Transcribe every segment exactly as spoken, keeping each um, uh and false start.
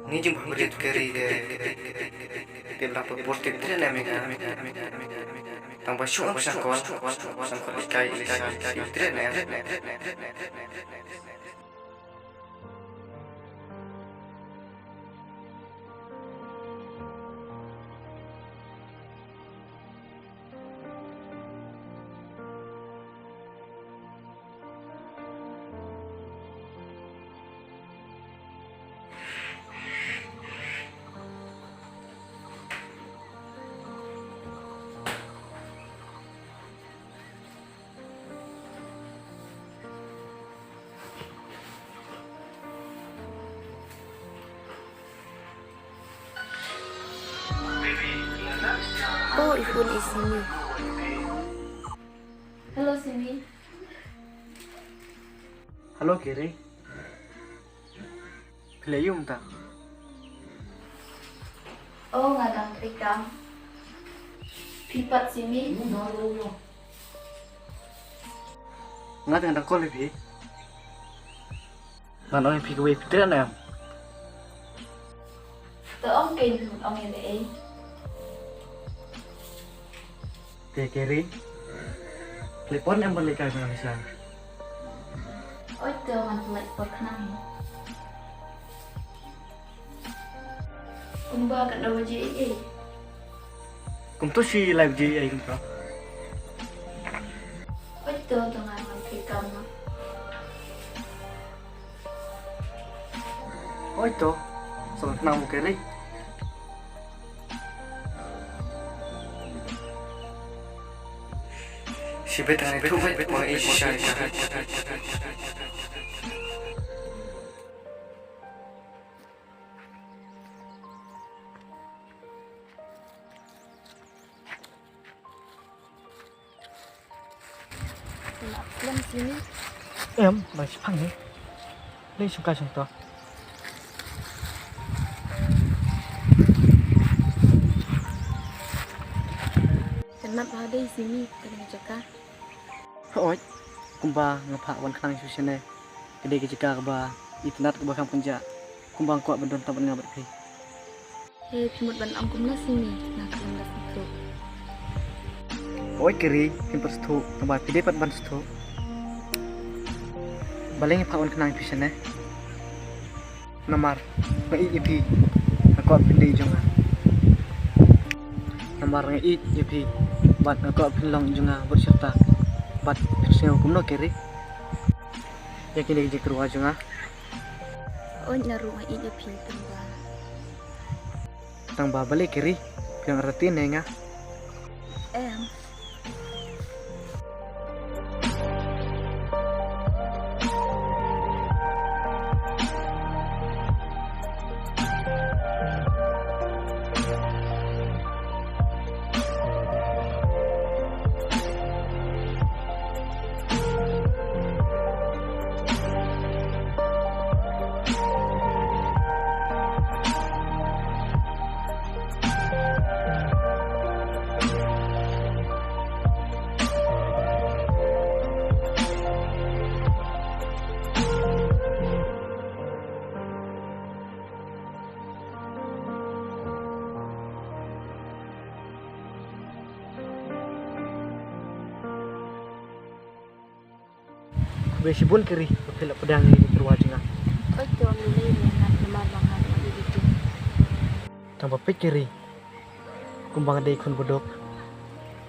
Ngi jingbahabriew Kari te, te la pynbor tip tren em ïa nga. Tang ba shu ong sha kol, shu ong sha kol, lehkai lehkai tip tren em. Oh, i phone i Simi. Hello, Simi. Hello, Kiri. Phi la ïoh mynta? Oh, nga dang trei kam. Phi pat, Simi? Nga te nga dang call ïa phi. Ngan ong ïa phi kawei, phi treh ne em? To ong kein, ong ïa lei. Te Kiri, phi leit por ne em ban leit kai khnang shisha? Oi to, ngan pynlait por khnang. Kumba katno baje eiei? Kumto shi lai baje eiei kumto. Oi to, to ngan ngan phi kam ma. Oi to, sa khnang mo Kiri. Shibit hangne thuh beit, ma nga ïeit shisha ïa ka. Lem sini. Em, ba shi phang ni. Lei shong ka shong to. Ka nat ha dei sini, ka dei jaka. Hooid, kumba nga phah wan khnang shu shane. Ka dei ka jaka kaba itynnad kaba kham kynjah. Kumba nga kwah ban don tang bad nga bad phi. He, phi mut ban ong kumno simi, nga khlem da sngewthuh. Oi Kiri, phim pat sngewthuh, tang ba phi dei pat ban sngewthuh. Balei nga phah wan khnang ïa phi shane? Namar nga ïeit ïa phi, nga kwah phin dei jong nga. Namar nga ïeit ïa phi, bad nga kwah phin long jong nga bad shata. Bad phin sngew kumno Kiri? Ïa kine ki jingkyrwa jong nga. Oi, nga ruh nga ïeit ïa phi tang ba. Tang ba balei Kiri, phi dang artatien ïa nga? Em. Khublei shibun Kiri, ba phi la pdiang ïa ki tyrwa jong nga. Oi to, ym lei lei, namar ba nga ruh nga ïeit ïa phi. Tang ba peit Kiri, kumba nga dei khun baduk,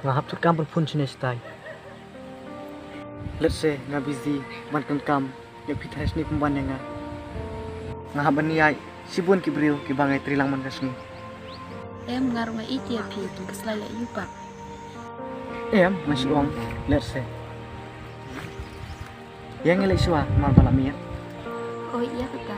nga hap thut kam ban phone shane shatai. Lehse nga busy ban pyndonkam ïa phi, tharai shane pynban ïa nga. Nga hap ban ïaid shibun ki briew kiba nga ïatreilang man ka sngi. Em, nga ruh nga ïeit ïa phi, tang ka slai leh ïa u pat. Em, nga shu ong, lehse. Ïa ngi leit shuwa, namar ba la miet. Oi, ïa kata.